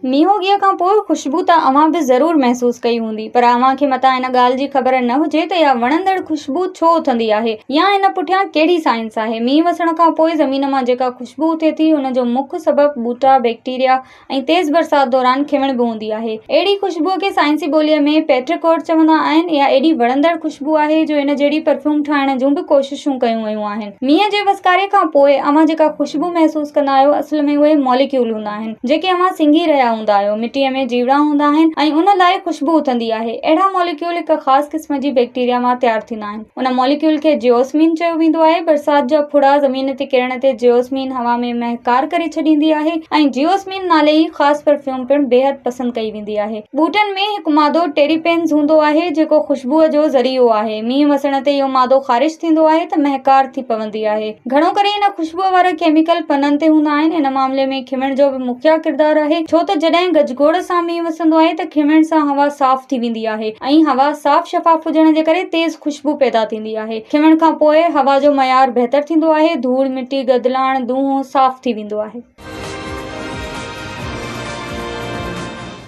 مينهوڳيء کان پوء خوشبو ته اوهان به ضرور محسوس ڪئي هوندي، پر اوهان کي متان ان ڳالهه جي خبر نه هجي ته اها وڻندڙ خوشبو ڇو اٿندي آهي يا ان پٺيان ڪهڙي سائنس آهي. مينهن وسڻ کان پوء زمين مان جيڪا خوشبو اٿي ٿي، ان جو مک سبب ٻوٽا، بيڪٽيريا ۽ تيز برسات دوران کنوڻ به هوندي آهي. اهڙي خوشبوء کي سائنسي ٻوليء ۾ پيٽريڪور چوندا آهن. اها ايڏي وڻندڙ خوشبو آهي جو ان جهڙي پرفيوم ٺاهڻ جون به ڪوششون ڪيون ويون آهن. مينهن جي وسڪاري کان پوء اوهان جيڪا خوشبو محسوس ڪندا آهيو، اصل ۾ اهي ماليڪيول هوندا آهن. جيڪي اوهان سنگهي رهيا هوندا آهيو. مٽيء ۾ جيوڙا هوندا آهن ۽ ان لاء خوشبو اٿندي آهي. اهڙا ماليڪيول هڪ خاص قسم جي بيڪٽيريا مان تيار ٿيندا آهن. ان ماليڪيول کي جيوسمين چيو ويندو آهي. برسات جا ڦڙا زمين تي ڪرڻ تي جيوسمين هوا ۾ مهڪار ڪري ڇڏيندي آهي ۽ جيوسمين نالي ئي خاص پرفيوم پڻ بيحد پسند ڪئي ويندي آهي. ٻوٽن ۾ هڪ مادو ٽيريپينز هوندو آهي، جيڪو خوشبوء جو ذريعو آهي. مينهن وسڻ تي اهو مادو خارج ٿيندو آهي ته مهڪار ٿي پوندي آهي. گهڻو ڪري ان خوشبوء وارا ڪيميڪل پنن تي هوندا آهن. ان معاملي ۾ کنوڻ جو به مکيه ڪردار آهي، ڇو ته جڏهن گجگوڙ سان مينهن وسندو آهي ته کنوڻ سان هوا صاف ٿي ويندي آهي ۽ هوا صاف شفاف هجڻ جي ڪري تيز خوشبو پيدا ٿيندي آهي. کنوڻ کان پوء هوا جو معيار بهتر ٿيندو آهي، ڌوڙ، مٽي، گدلاڻ، دونهون صاف ٿي ويندو آهي.